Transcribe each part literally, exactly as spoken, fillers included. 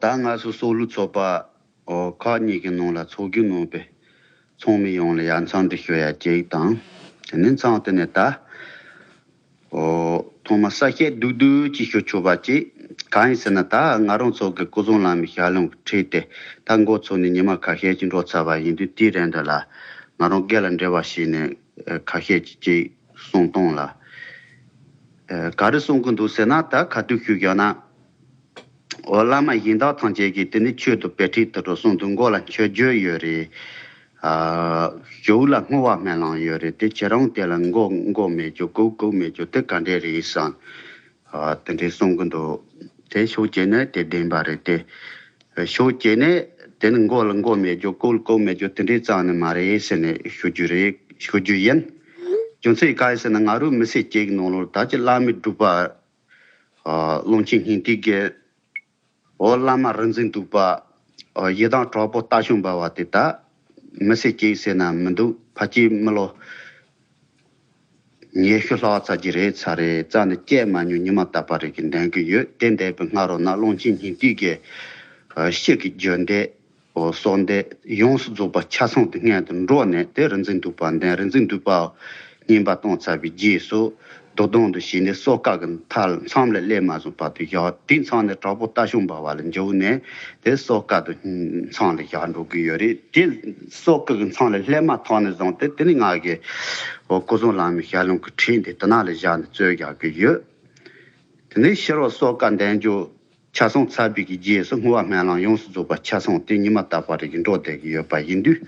ད་ང་ཚོ་སྲོག་བླུ་ཚོགས་པ་ཨོ་ཁག་གཉིས་ཀྱི་ནང་ལ་ཚོགས་རྒྱུ་ནང་པའི་ཚོགས་མི་ཡོངས་ལ་ཡ་མཚན་འདི་ཞུ་ཡ་གཅིག་དང་། དེ་ནས་མཚམས་དེ་ནས་ད་ཨོ་ཐོག་མ་གསལ་བཤད་སྡུག་སྡུག་ཅིག་ཞུ་ཆོག་པ་ཅིག་གང་ཡིན་ཟེར་ན། ད་ང་རང་ཚོ་གི་སྐུ་གསུང་ལམ་ཞལ་ལུང་གི་ཁྲིད་དེ་ད་འགོ་ཚུགས་ནས་ཉི་མ་ཁ་ཤས་ཅིག་འགྲོ་ཚར་བ་ཡིན་དུས། དེའི་རིང་འདི་ལ་ང་རང་སྒེར་ལ་འབྲེལ་བ་བྱས་ནས་ཨ་ཁ་ཤས་ཅིག་ཅིག་གསུང་སྟངས་ལ་ཨ་ག་རེ་གསུང་གི་འདུག་ཟེར་ན། ད་ཁ་ཐུག་ཞུས་བཞག་ན། འོ་བླ་མ་གཞན་དག་ཐམས་ཅད་ཀྱིས་དེ་ནི་ཆོས་དང་དཔེ་ཁྲིད་དུ་འགྲོ་གསུང་དུ་མགོ་ལ་མཆོད་བརྗོད་ཡོད་རེད། ཨ་ཞོ་ལ་བསྔོ་བ་སྨོན་ལམ་ཡོད་རེད། དེ་ཁྱེད་རང་དེ་ལ་མགོ་མགོ་མེད་རྒྱུ་གུག་གུག་མེད་རྒྱུ་དེ་ག་འདྲས་རེད་བསམ། ཨ་དེ་འདྲས་གསུང་གི་འདུག་དེ་ཕྱོགས་གཅིག་ནས་དེ་བདེན་པ་རེད་དེ། ཕྱོགས་གཅིག་ནས་དེ་ནི་མགོ་ལ་མགོ་མེད་རྒྱུ་གུག་ལ་གུག་མེད་རྒྱུ་དེ་འདྲས་ཙམ་ནི་མ་རེད་ཟེར་ནས་ཞུ་རྒྱུ་རེད། ཞུ་རྒྱུ་ཡིན། རྒྱུ་མཚན་གང་ཡིན་ཟེར་ན། ང་རང་མི་ཚེ་གཅིག་ནང་ལོགས་ད་ཅི་བླ་མའི་སྒྲུབ་པ་ཨ་ཀློང་ཆེན་སྙིང་ཐིག་གི་འོ་བླ་མ་རིག་འཛིན་གདུགས་པ་ཨ་ཡི་དམ་དྲག་པོ་རྟ་ཞོན་འབར་བ་དེ་ད་མི་ཚེ་གཅིག་ཟེར་ན་མི་འདུག་ཕལ་ཆེར་མི་ལོ་ཉི་ཤུ་ལྷག་ཙམ་ཅིག་རེད་ཚར་རེད་ཙམ་ནས་བསྐྱལ་མ་མྱོང་། ཉི་མ་རྟག་པ་རེད་ཀྱི་འདོན་གྱི་ཡོད། དེ་འདས་པའི་སྔ་རོལ་ན་ཀློང་ཆེན་སྙིང་ཐིག་གི་ཨ་ཤེས་ཀྱི་བརྗོད་འདེབས། འོ་གསོལ་འདེབས་ཡོངས་སུ་རྫོགས་པ་ཆ་ཚང་དེ་སྔོན་དུ་འགྲོ་ནས། དེ་རིག་འཛིན་གདུགས་པ་འདོན། རིག་འཛིན་གདུགས་པ་བསྙེན་པ་བཏང་ཚར་བའི་རྗེས་སུ་རྡོ་སྡོང་དུ་བྱས་ནས་གསོལ་ཁ་གི་མཐའ་མཚམས་ལས་སླེབས་མ་སོང་བར་དུ་བཞག་དེའི་མཚམས་ནས་དྲག་པོ་རྟ་ཞོན་འབར་བ་ལ་འཇུག་ནས། དེ་གསོལ་ཁ་དུ་མཚམས་ལ་བཞག་འགྲོ་གི་ཡོད་རེད། དེ་གསོལ་ཁ་གི་མཚམས་ལ་སླེབས་མ་ཐག་ནས་བཟུང་སྟེ། དེ་ནི་ང་གི་འོ་སྐུ་གསུང་ལམ་ཞལ་ལུང་གི་ཁྲིད་འདི་དེ་ནང་ལ་བཞག་ནས་རྩོད་རྒྱག་གི་ཡོད། དེ་ནས་ཕྱི་རོལ་གསོལ་ཁ་འདོན་རྒྱུ་ཆ་ཚང་ཚར་བའི་གི་རྗེས་སུ་བསྔོ་བ་སྨོན་ལམ་ཡོངས་སུ་རྫོགས་པ་ཆ་ཚང་དེ་ཉི་མ་རྟག་པ་རེ་གི་འགྲོ་བསྡད་ཀྱི་ཡོད་པ་ཡིན་དུས།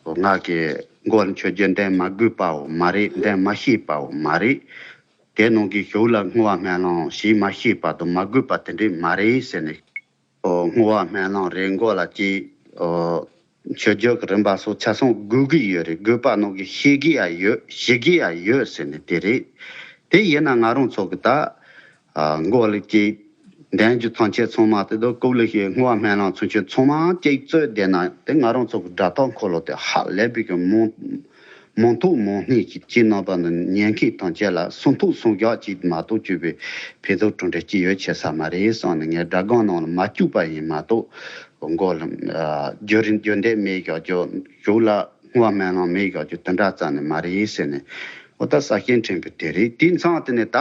ང་གིས་མགོ་ལ་མཆོད་བརྗོད་འདོན་མ་དགོས་པའོ་མ་རེད། འདོན་མ་ཤེས་པའོ་མ་རེད། དེ་ནང་གི་ཞོ་ལ་བསྔོ་བ་སྨོན་ལམ་ཞེས་མ་ཤེས་པ་དང་མ་དགོས་པ་དེ་འདྲས་མ་རེད་ཟེར་ནས། བསྔོ་བ་སྨོན་ལམ་རེད། མགོ་ལ་ཅིག་མཆོད་བརྗོད་ཀྱི་རིམ་པ་སོགས་ཆ་ཚང་དགོས་ཀྱི་ཡོད་རེད། དགོས་པ་ནང་གི་ཤེས་ཀྱི་ཡང་ཡོད། ཤེས་ཀྱི་ཡང་ཡོད་ཟེར་ནས་དེ་རེད། དེ་ཡིན་ན་ང་རང་ཚོ་གི་ད་ཨ་མགོ་ལ་ཅིག་འདོན་རྒྱུ་ཐམས་ཅད་ཚང་མ་དེ་དང་གུག་ལ་ཞིག་བསྔོ་བ་སྨོན་ལམ་ཚུན་ཆད་ཚང་མ་ཅིག་རྩོད་བསྡད་ན། དེ་ང་རང་ཚོ་གི་སྒྲ་གདངས་འཁོར་ལོ་དེ་ཧ་ལས་པའི་གི་མང་མང་ཐོག་མང་སྣེ་ཅིག་ཅིག་རྣམ་པ་འདི་ཉན་མཁན་ཐམས་ཅད་ལ་སུན་ཐོག་སུན་རྒྱག་ཅིག་མ་གཏོགས་སྤྱོད་པའི་ཕན་ཐོགས་གྲུབ་འབྲས་ཅི་ཡོད་ཆེ་ས་མ་རེད་བསམ་ནས། ངས་སྒྲ་སྒམ་ནང་ལ་མ་བཅུག་པ་ཡིན་མ་གཏོགས། མགོ་ལ་ཨ་བརྗོད་རིམ་བརྗོད་འདེབས་མེད་བཞག་རྒྱུ། ཞོ་ལ་བསྔོ་བ་སྨོན་ལམ་མེད་བཞག་རྒྱུ་དེ་འདྲ་རྩ་ནས་མ་རེད་ཟེར་ནས། འོ་ད་གསལ་བཤད་ཕྲན་བུ་དེ་རེད། དེའི་མཚམས་དེ་ནས་ད་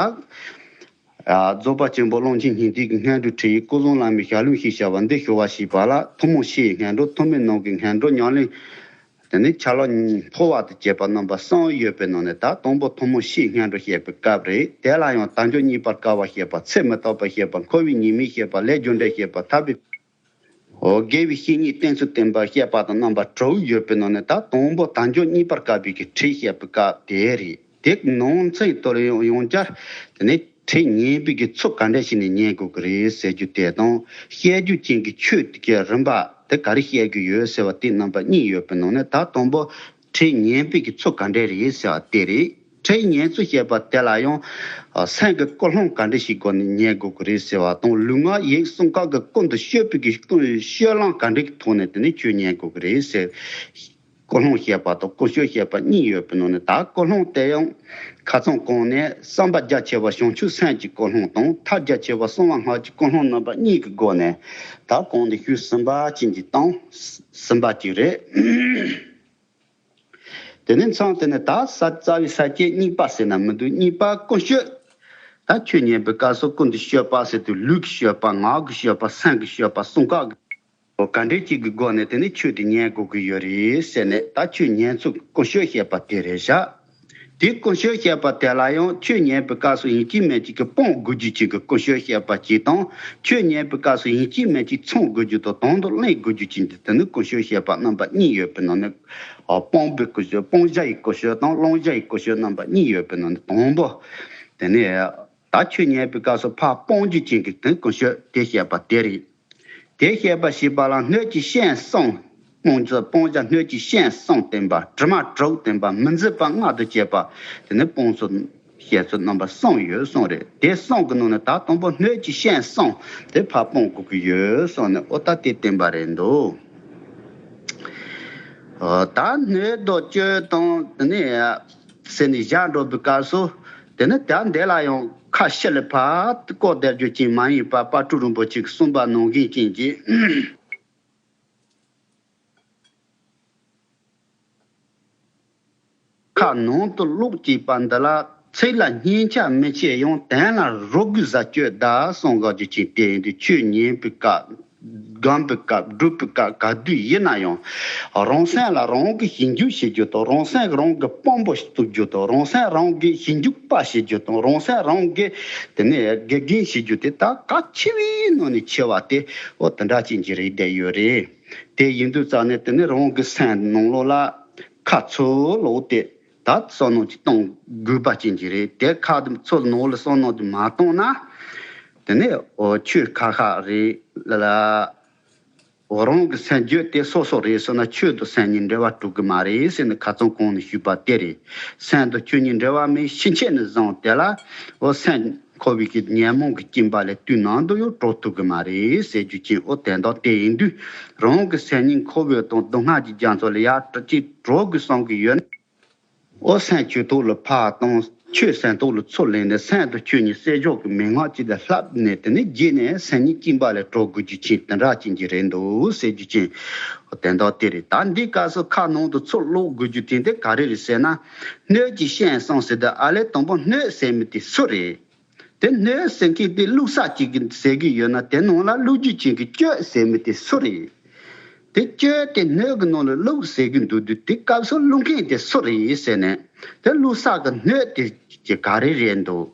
ཨ་རྫོགས་པ་ཆེན་པོ་ཀློང་ཆེན་སྙིང་ཐིག་གི་སྔོན་འགྲོའི་ཁྲིད་ཡིག་སྐུ་གསུང་བླ་མའི་ཞལ་ལུང་ཞེས་བྱ་བ་འདི་ཞུ་བ་ཞེས་པ་ལ། ཐུན་མོང་ཕྱིའི་སྔོན་འགྲོ། ཐུན་མིན་ནང་གི་སྔོན་འགྲོ། ཉམས་ལེན། དེ་ནས་ཆ་ལག་འཕོ་བ་དང་བཅས་པ་རྣམ་པ་གསུམ་ཡོད་པའི་ནང་ནས། ད་དང་པོ་ཐུན་མོང་ཕྱིའི་སྔོན་འགྲོ་བཤད་པའི་སྐབས་རེད། དེ་ལ་ཡང་དལ་འབྱོར་རྙེད་པར་དཀའ་བ་བཤད་པ། ཚེ་མི་རྟག་པ་བཤད་པ། འཁོར་བའི་ཉེས་དམིགས་བཤད་པ། ལས་རྒྱུ་འབྲས་བཤད་པ། ཐར་པའི་འོ་དགེ་བའི་བཤེས་གཉེན་བསྟེན་ཚུལ་བསྟན་པ་བཤད་པ་དང་རྣམ་པ་དྲུག་ཡོད་པའི་ནང་ནས། ད་དང་པོ་དལ་འབྱོར་རྙེད་པར་དཀའ་བའི་གི་ཁྲིད་བཤད་པའི་སྐབས་དེ་རེད། དེ་ནང་ཚན་དུ་ཡང་ཡང་བསྐྱར་དེ་ནས་ཁྲིད་ཉན་པའི་གི་ཚུལ་ག་འདྲ་ཞིག་ནས་ཉན་དགོས་ཀྱི་རེད་ཟེར་རྒྱུ་དེ་དང་། བཤད་རྒྱུ་ཅན་གྱི་ཆོས་དེ་གའི་རིམ་པ་དེ་ག་རེ་བཤད་རྒྱུ་ཡོད་ཟེར་བ་དེ་རྣམ་པ་གཉིས་ཡོད་པའི་ནང་ནས། ད་དང་པོ་ཁྲིད་ཉན་པའི་གི་ཚུལ་ག་འདྲ་རེད་ཟེར་བ་དེ་རེད། ཁྲིད་ཉན་ཚུལ་བཤད་པ་དེ་ལ་ཡང་ཨ་སེམས་ཀྱི་ཀུན་སློང་ག་འདྲ་ཞིག་སྒོ་ནས་ཉན་དགོས་ཀྱི་རེད་ཟེར་བ་དང་། ལུས་ངག་ཡིད་གསུམ་ཀ་གི་ཀུན་ཏུ་སྤྱོད་པའི་གི་ཀུན་སྤྱོད་ལམ་ག་འདྲ་གི་ཐོག་ནས་དེ་ནས་ཆོས་ཉན་དགོས་ཀྱི་རེད་ཟེར། ཀུན་སློང་བཤད་པ་དང་ཀུན་སྤྱོད་བཤད་པ་གཉིས་ཡོད་པའི་ནང་ནས། ད་ཀུན་སློང་དེ་ཡང་ཁ་སང་གོང་ནས་བསམ་པ་རྒྱ་ཆེ་བ་བྱང་ཆུབ་སེམས་ཀྱི་ཀུན་སློང་དང་། ཐབས་རྒྱ་ཆེ་བ་གསང་བ་སྔགས་ཀྱི་ཀུན་སློང་རྣམ་པ་གཉིས་ཀྱི་སྒོ་ནས། ད་གོང་ནས་ཞུས་ཟིན་པ་ཅན་གྱི་སྟངས་ཟིན་པ་ཅིག་རེད། དེ་ནས་མཚམས་དེ་ནས་ད་ས་རྩ་བའི་ས་བཅད་གཉིས་པ་ཟེར་ན་མི་འདུག་གཉིས་པ་ཀུན་སྤྱོད། ད་ཆོས་ཉན་པའི་སྐབས་སུ་ཀུན་ཏུ་སྤྱོད་པ་ཟེར་དུས། ལུས་ཀྱི་སྤྱོད་པ། ངག་གི་སྤྱོད་པ། སེམས་ཀྱི་སྤྱོད་པ་གསུམ་ཀ་གི་ག་འདྲས་ཅིག་གི་སྒོ་ནས་དེ་ནས་ཆོས་དེ་ཉན་དགོས་ཀྱི་ཡོད་རེད་ཟེར་ནས། ད་ཆོས་ཉན་ཚུལ་ཀུན་སྤྱོད་བཤད་པ་དེ་རེད་བཞག་དེ་ཀུན་སྤྱོད་བཤད་པ་དེ་ལ་ཡང་ཆོས་ཉན་པའི་སྐབས་སུ་ཡིན་གཅིག་མིན་གཅིག་གི་སྤང་དགོས་རྒྱུ་ཅན་གྱི་ཀུན་སྤྱོད་བཤད་པ་གཅིག་དང་། ཆོས་ཉན་པའི་སྐབས་སུ་ཡིན་གཅིག་མིན་གཅིག་ཚང་དགོས་རྒྱུ་དང་དོན་དུ་ལེན་དགོས་རྒྱུ་ཅན་གྱི་དེ་ནི་ཀུན་སྤྱོད་བཤད་པ་རྣམ་པ་གཉིས་ཡོད་པའི་ནང་ནས། ཨ་སྤང་བའི་ཀུན་སྤྱོད། སྤང་བྱ་ཡི་ཀུན་སྤྱོད་དང་སློང་བྱ་ཡི་ཀུན་སྤྱོད་རྣམ་པ་གཉིས་ཡོད་པའི་ནང་ནས། དང་པོ་དེ་ནས་ད་ཆོས་ཉན་པའི་སྐབས་སུ་ཕར་སྤང་རྒྱུ་ཅན་གྱི་དེ་ཀུན་སྤྱོད་དེ་བཤད་པ་དེ་རེད། དེ་བཤད་པ་ཞེས་པ་ལ་སྣོད་ཀྱི་ཤན་གསུམ། སྤང་བྱ་སྤང་བྱ་སྣོད་ཀྱི་ཤན་གསུམ་བསྟན་པ། དྲི་མ་དྲུག་བསྟན་པ། མི་འཛད་པ་ལྔ་དང་བཅས་པ། དེ་ནི་སྤོང་ཚུལ་བཤད་ཚུལ་རྣམ་པ་གསུམ་ཡོད་གསུངས་རེད། དེ་གསུམ་གྱི་ནང་ནས་ད་དང་པོ་སྣོད་ཀྱི་ཤན་གསུམ་དེ་ཕར་སྤོང་དགོས་ཀྱི་ཡོད་གསུངས་ནས། འོ་ད་དེ་བསྟན་པ་རེད་འདུག་ཨོ་ད་སྣོད་དང་སྤྱོད་དང་དེ་ནས་ཟེར་ནས་བཞག་འགྲོ་བའི་སྐབས་སུ། དེ་ནི་ད་འདི་ལ་ཡང་ཁ། ཕ་ཤི་ལ་ཕ་བཀོད་བསྡད་རྒྱུ་ཅན་མ་ཡིན་པ། དཔལ་སྤྲུལ་རིན་པོ་ཆེ་གིས་གསུངས་པ་ནང་བཞིན་ཅན་གྱི། ཁ་ནང་དུ་ལོག་ཅེས་པ་འདི་ལ། ཚིག་ལ་སྙིང་རྗེ་མི་བྱེད་ཡང་། དོན་ལ་རོ་རྒོད་ཟ་སྤྱོད་གདའ་གསུང་ག་རྒྱུ་ཅན། དེ་ཡིན་དུས་ཆོས་ཉན་པའི་སྐབས། སྒོམ་པའི་སྐབས། སྒྲུབ་པའི་སྐབས། ག་དུས་ཡིན་ན་ཡང་། རང་སེམས་ལ་རང་གིས་ཞིབ་འཇུག་བྱེད་རྒྱུ་དང་། རང་སེམས་རང་གིས་དཔང་པོ་བཙུགས་རྒྱུ་དང་། རང་སེམས་རང་གིས་ཞིབ་འཇུག་པ་བྱེད་རྒྱུ་དང་། རང་སེམས་རང་གིས་དེ་ནས་དགེ་རྒན་བྱེད་རྒྱུ་དེ་ད་གལ་ཆེ་བའི་ནང་ནས་ཆེ་བ་དེ། འོ་དེ་འདྲ་ཅན་གྱི་རེད་བསྡད་ཡོད་རེད། དེ་ཡིན་དུས་ཙང་ནས་དེ་ནས་རང་གི་སེམས་ནང་ལོགས་ལ་ཁ་ཚུར་ལོག་སྟེ། ད་བསམ་མནོ་ཅིག་གཏོང་དགོས་པ་ཅན་གྱི་རེད། དེ་ཁ་ཚུར་ནང་ལ་བསམ་མནོ་དེ་མ་བཏང་ན། དེ་ནས་འོ་ཆོས་ཁ་ཁ་རེད་ལ། འོ་རང་གི་སེམས་རྒྱུད་དེ་སོ་སོ་རེད་ཟེར་ན། ཆོས་དང་སེམས་གཉིས་འབྲེལ་བ་གྲུབ་གི་མ་རེད་ཟེར་ནས་ཁ་སང་གོང་ནས་ཞུས་པ་དེ་རེད། སེམས་དང་ཆོས་གཉིས་འབྲེལ་བ་མེད། ཕྱིན་ཆད་ནས་བཟུང་དེ་ལ་འོ་སེམས་འཁོར་བའི་གི་ཉོན་མོངས་ཀྱི་སྐྱེ་འབར་ལས་དུས་ནམ་དུ་ཡང་གྲོལ་ཐུབ་གི་མ་རེད་ཟེར་རྒྱུ་ཅན། འོ་དེ་འདྲ་དེ་ཡིན་དུས་རང་གི་སེམས་ཉིད་འཁོར་བའི་དང་སྡུག་བསྔལ་གྱི་རྒྱ་མཚོ་ལས་ཡར་ཅིག་གྲོལ་དགོས་བསམ་གི་ཡོད་ན། འོ་སེམས་ཆོས་ཐོག་ལ་ཕར་བཏང་། ཆོས་སེམས་ཐོག་ལ་ཚུར་ལེན་ནས། སེམས་དང་ཆོས་གཉིས་བསྲེས་འཇོག་གི་མན་ངག་ཅིག་ལ་བསླབས་ནས། དེ་ནས་རྗེས་ནས་སེམས་ཉིད་སྐྱེ་འབར་ལས་གྲོལ་དགོས་རྒྱུ་ཅན་དེ་འདྲ་ཅན་གྱི་རེད་འདུག་ཟེར་རྒྱུ་ཅན། དེ་འདྲ་དེ་རེད། ད་འདི་སྐབས་སུ་ཁ་ནང་དུ་ཚུར་ལོག་དགོས་རྒྱུ་དེ་འདི་ག་རེ་རེད་ཟེར་ན། སྣོད་ཀྱི་སྤྱན་གསུམ་ཟེར་དུས་ཨ་ལས་དང་པོ་སྣོད་ཟེར་མི་དེ་སུ་རེད། དེ་སྣོད་ཟེར་མཁན་དེ་བླུགས་ས་ཅིག་གི་ཟེར་གི་ཡོད་ན། དེ་ནང་ལ་བླུགས་རྒྱུ་ཅན་གྱི་སྤྱོད་ཟེར་མི་དེ་སུ་རེད། དེ་སྤྱོད་དེ་སྣོད་ཀྱི་ནང་ལ་བླུགས་ཟེར་གི་འདུག་དུས། དེ་སྐབས་སུ་བླུགས་མཁན་དེ་སུ་རེད་ཟེར་ནས། དེ་བླུགས་ས་གི་སྣོད་དེ་ག་རེ་རེད་འདུག་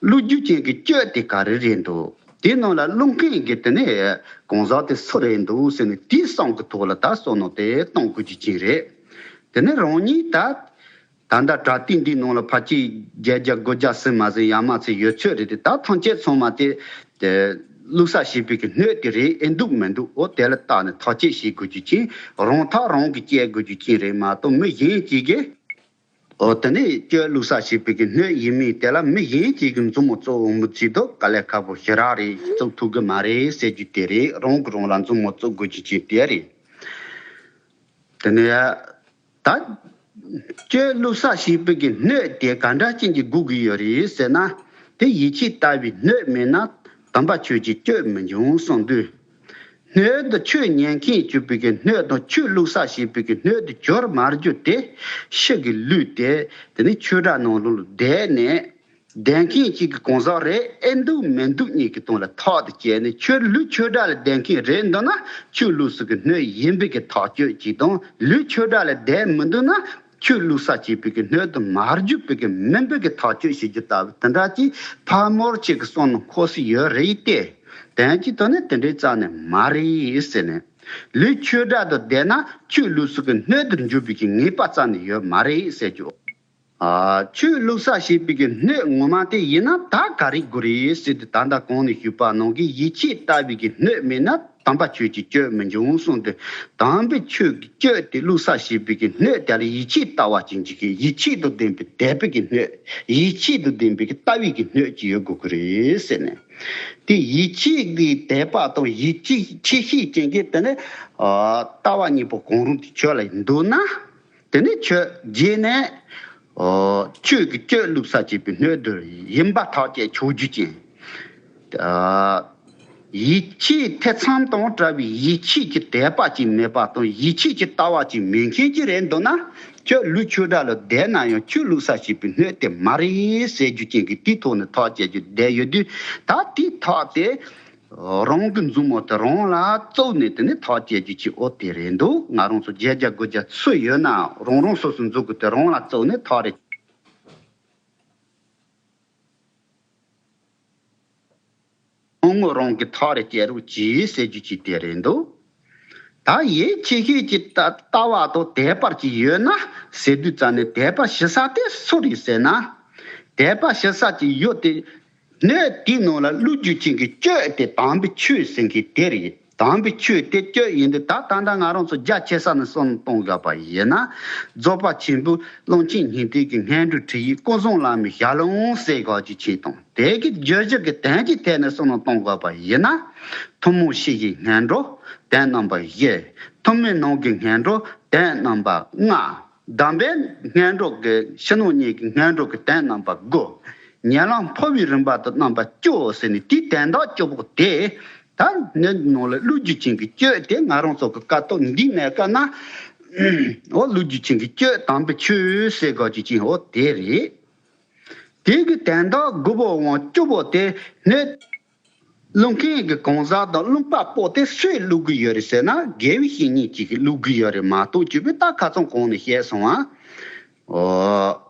བླུགས་རྒྱུ་ཅན་གྱི་སྤྱོད་དེ་ག་རེ་རེད་འདུག་དེ་ནང་ལ་བླུགས་མཁན་གྱི་དེ་ནས་གང་ཟག་དེ་སུ་རེད་འདུག་ཟེར་ནས། དེའི་བསམ་གྱི་ཐོག་ལ་ད་བསམ་མནོ་དེ་གཏོང་དགོས་རྒྱུ་ཅན་རེད། དེ་ནས་རང་ཉིད་ད། ད་ལྟ་དྲ་ཐིག་འདིའི་ནང་ལ་ཕལ་ཆེར་བརྒྱད་བརྒྱ་དགུ་བརྒྱ་ཟིན་མ་ཟིན་ཡར་མར་ཚིག་ཡོད་ཚོད་རེད་དེ། ད་ཐམས་ཅད་ཚང་མ་དེ་དེ་བླུགས་ས་ཞེས་པའི་གི་སྣོད་དེ་རེད་ཨེ་འདུག་མི་འདུག་འོ་དེ་ལ་བལྟས་ནས་ཐག་གཅོད་བྱེད་དགོས་རྒྱུ་ཅན། རང་ཐག་རང་གིས་བཅད་དགོས་རྒྱུ་ཅན་རེད་མ་གཏོགས། མི་གཞན་གཅིག་གིས་འོ་དེ་ནས་སྤྱོད་བླུགས་ས་ཞེས་པའི་གི་སྣོད་ཡིན་མིན་དེ་ལ་མི་གཞན་གཅིག་གིས་མཛུབ་མོ་བཙུགས་འོང་མི་ཚིག་དོ་དཀའ་ལས་ཁག་པོ་ཞེ་དྲག་རེད། བཙུགས་ཐུབ་གི་མ་རེད་ཟེར་རྒྱུ་དེ་རེད། རང་གིས་རང་ལ་མཛུབ་མོ་བཙུགས་དགོས་རྒྱུ་ཅན་དེ་རེད། དེ་ནས། ད། སྤྱོད་བླུགས་ས་ཞེས་པའི་གི་སྣོད་དེ་ག་འདྲ་ཅན་གྱི་དགོས་ཀྱི་ཡོད་རེད་ཟེར་ན། དེ་ཡིད་ཆེས་ལྟ་བུའི་སྣོད་མེད་ན། དམ་པ་ཆོས་ཀྱི་སྤྱོད་མི་འབྱུང་གསུངས་དུས། སྣོད་དུ་ཆོས་ཉན་མཁན་གྱུར་པའི་གི་སྣོད་དང་། ཆོས་བླུགས་ས་ཞེས་པའི་གི་སྣོད་དུ་གྱུར་མ་གྱུར་དེ། ཕྱི་གི་ལུས་དེ་དེ་ནི་ཆོས་སྒྲ་ནང་ལོགས་ལ་བསྡད་ནས། བསྡད་མཁན་གཅིག་གི་གང་ཟག་རེད་ཨེ་འདུག་མི་འདུག་གཉིས་ཀྱི་སྟེང་ལ་ཐག་དེ་བཅད་ནས། ཁྱོད་ལུས་ཆོས་སྒྲ་ལ་བསྡད་མཁན་རེད་འདུག་ན། ཆོས་བླུགས་ས་གི་སྣོད་ཡིན་པའི་གི་ཐག་གཅོད་ཅིག་དང་། ལུས་ཆོས་སྒྲ་ལ་བསྡད་མི་འདུག་ན། ཆོས་བླུགས་ས་བྱེད་པའི་གི་སྣོད་དུ་མ་གྱུར་པའི་གི་མིན་པའི་གི་ཐག་གཅོད་བྱེད་རྒྱུ་ལྟ་བུ་དེ་འདྲ་ཅིག་ཕ་མར་ཅིག་གི་བསམ་མནོ་འཁོར་སྲིད་ཡོད་རེད་དེ། དོན་གྱི་ཐོག་ནས་དེ་འདྲའི་རྩ་ནས་མ་རེད་ཟེར་ནས། ལུས་ཆོས་སྒྲ་དུ་བསྡད་ན་ཆོས་བླུགས་ས་གི་སྣོད་དུ་འགྱུར་བའི་གི་ངེས་པ་རྩ་ནས་ཡོད་མ་རེད་ཟེར་རྒྱུ། ཨ། ཆོས་བླུགས་ས་ཞེས་པའི་གི་སྣོད་ངོ་མ་དེ་ཡིན་ན་ད་ག་རེ་དགོས་རེད་ཟེར་དུས། ད་ལྟ་གོང་ནས་ཞུས་པ་ནང་གི་ཡིད་ཆེས་ལྟ་བུའི་གི་སྣོད་མེད་ན། དམ་པ་ཆོས་ཀྱི་སྤྱོད་མི་འབྱུང་གསུངས་ཏེ། དམ་པའི་ཆོས་ཀྱི་སྤྱོད་དེ་བླུགས་ས་ཞེས་པའི་གི་སྣོད་དེ་ལ་ཡིད་ཆེས་ལྟ་བ་ཅན་གྱི་གི་ཡིད་ཆེས་དང་ལྡན་པའི་དད་པའི་གི་སྣོད། ཡིད་ཆེས་དང་ལྡན་པའི་གི་ལྟ་བའི་གི་སྣོད་ཅིག་ཡོད་དགོས་ཀྱི་རེད་ཟེར་ནས། དེ་ཡིད་ཆེས་ཀྱི་དད་པ་དང་ཡིད་ཆེས་ཆེ་ཤོས་ཅན་གྱི་དེ་ནི། ཨ། ལྟ་བ་གཉིས་པོ་གང་རུང་དེ་ཁྱོད་ལ་འདུག་ན། དེ་ནས་ཁྱོད་རྗེས་ནས། ཨོ། ཆོས་ཀྱི་སྤྱོད་བླུགས་ས་བྱེད་པའི་སྣོད་དུ་ཡིན་པ་ཐག་བཅད་ཆོག་རྒྱུ་ཅན། ཨ། ཡིད་ཆེས་ཐེ་ཚོམ་དང་བྲལ་བའི་ཡིད་ཆེས་ཀྱི་དད་པ་ཅིག་མེད་པ་དང་། ཡིད་ཆེས་ཀྱི་ལྟ་བ་ཅིག་མེད་མཁན་ཅིག་རེད་འདུག་ན། ཁྱོད་ལུས་ཆོས་སྒྲ་ལ་བསྡད་ན་ཡང་ཆོས་བླུགས་ས་བྱེད་པའི་སྣོད་དེ་མ་རེད་ཟེར་རྒྱུ་ཅན་གྱི་དེའི་ཐོག་ནས་ཐག་བཅད་རྒྱུ་བསྡད་ཡོད་དུས། ད་དེའི་ཐག་དེ། རང་གི་མཛུབ་མོ་དེ་རང་ལ་བཙུགས་ནས་དེ་ནས་ཐག་བཅད་རྒྱུ་ཅིག་འོ་དེ་རེད་འདུག་ང་རང་ཚོ་བརྒྱད་བརྒྱ་དགུ་བརྒྱ་སུ་ཡོད་ན་རང་རང་སོ་སོའི་མཛུབ་གུ་དེ་རང་ལ་བཙུགས་ནས་ཐག་རེ། རང་ངོ་རང་གི་ཐག་རེ་བཅད་རོགས་གྱིས་ཟེར་རྒྱུ་ཅིག་དེ་རེད་འདུག་ད་ཡིད་ཆེས་ཤོས་ཀྱི་ལྟ་ལྟ་བ་དང་དད་པ་ཅིག་ཡོད་ན་ཟེར་དུས་ཙམ་ནས། དད་པ་ཞུ་ས་དེ་སུ་རེད་ཟེར་ན། དད་པ་ཞུ་ས་ཅིག་ཡོད་དེ། སྣོད་དེའི་ནང་ལ་བླུགས་རྒྱུ་ཅན་གྱི་སྤྱོད་དེ་དམ་པའི་ཆོས་ཟེར་མཁན་དེ་རེད། དམ་པའི་ཆོས་དེ་སྤྱོད་ཡིན་དུས། ད་ད་ལྟ་ང་རང་ཚོ་རྒྱ་ཆེ་ས་ནས་བསམ་བློ་གཏོང་དགོས་པ་ཡིན་ན། རྫོགས་པ་ཆེན་པོའི་ཀློང་ཆེན་ཉི་ཟླའི་གི་སྔོན་འགྲོའི་ཁྲིད་ཡིག་ཀུན་བཟང་བླ་མའི་ཞལ་ལུང་ཟེར་དགོས་རྒྱུ་ཅན་དང་། དེ་གི་བརྗོད་གཞི་གི་དོན་གྱི་ཐད་ནས་བསམ་བློ་གཏོང་དགོས་པ་ཡིན་ན། ཐུན་མོང་སྤྱི་བཞིའི་སྔོན་འགྲོ་དོན་རྣམ་པ་བཞི། ཐུན་མོང་ནང་གི་སྔོན་འགྲོ་དོན་རྣམ་པ་ལྔ། དམ་པའི་སྔོན་འགྲོ་གི་ཕྱི་ནང་གཉིས་ཀྱི་སྔོན་འགྲོ་གི་དོན་རྣམ་པ་དགུ། ཉེ་ལམ་འཕོ་བའི་རིམ་པ་དང་རྣམ་པ་བཅུ་ཟེར་ནས་དེའི་དོན་དག་བཅུ་པོ་དེ། ད་ནི་ནང་ལ་བློ་རྒྱུ་ཅན་གྱི་སྤྱོད་དེ་ང་རང་ཚོ་གི་སྐབས་ཐོག་འདི་གནས་སྐབས་ན། འོ་བློ་རྒྱུ་ཅན་གྱི་སྤྱོད་དམ་པའི་ཆོས་ཟེར་དགོས་རྒྱུ་ཅན་འོ་དེ་རེད། དེ་གི་དོན་དག་དགུ་པོ་དབང་བཅུ་པོ་དེ་ནི། བླུན་མཁན་གྱི་གང་ཟག་དང་བླུན་པ་པོ་དེ་སུས་བླུག་གི་ཡོད་རེད་ཟེར་ན། དགེ་བའི་བཤེས་གཉེན་གཅིག་གིས་བླུག་གི་ཡོད་རེད་མ་གཏོགས་བཅུ་པའི་ད་ཁ་ཚང་གོང་ནས་བཤད་སོང་ཨ། ཨོ།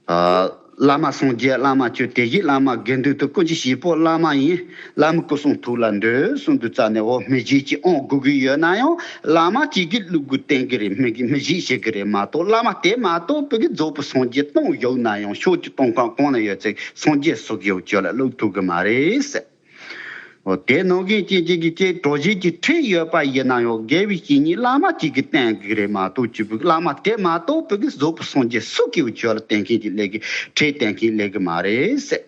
ཨ། བླ་མ་སངས་རྒྱས་བླ་མ་ཆོས་དེ་བཞིན་བླ་མ་དགེ་འདུན་དུ་ཀུན་གྱི་བྱེད་པོ་བླ་མ་ཡིན། བླ་མའི་སྐུ་གསུང་ཐུགས་ལ་འདུད་གསུངས་དུས་ཙ་ནས་འོ་མི་གཞན་གྱིས་དབང་དགོས་ཀྱི་ཡོད་ན་ཡང་བླ་མ་གཅིག་གིས་བླུག་དགོས་བསྟན་གྱི་རེད། མི་མི་གཞན་བྱེད་ཀྱི་རེད་མ་གཏོགས་བླ་མ་དེ་མ་གཏོགས་བོད་ཀྱི་རྫོགས་པའི་སངས་རྒྱས་སྟོང་ཡོད་ན་ཡང་ཕྱོགས་ཀྱི་སྟོང་ཁང་གང་ན་ཡོད་ཚད་སངས་རྒྱས་སུ་གི་ཡོད་ཆོག་ལ་བླུག་ཐུབ་ཀྱི་མ་རེད་ཟེར། འོ་དེ་ནང་བཞིན་ཅན་ཅིག་གི་ཅིག་གྲོགས་བྱེད་ཀྱི་ཁྲིད་ཡོད་པ་ཡིན་ན་ཡང་དགེ་བའི་བཤེས་གཉེན་བླ་མ་གཅིག་གིས་བསྟན་གྱི་རེད་མ་གཏོགས་བཅུ་པའི་བླ་མ་དེ་མ་གཏོགས་བོད་ཀྱི་རྫོགས་པའི་སངས་རྒྱས་སུ་གི་ཡོད་ཆོག་ལ་བསྟན་མཁན་གྱི་ལས་ཀྱི་ཁྲིད་བསྟན་མཁན་ལས་ཀྱི་མ་རེད་ཟེར།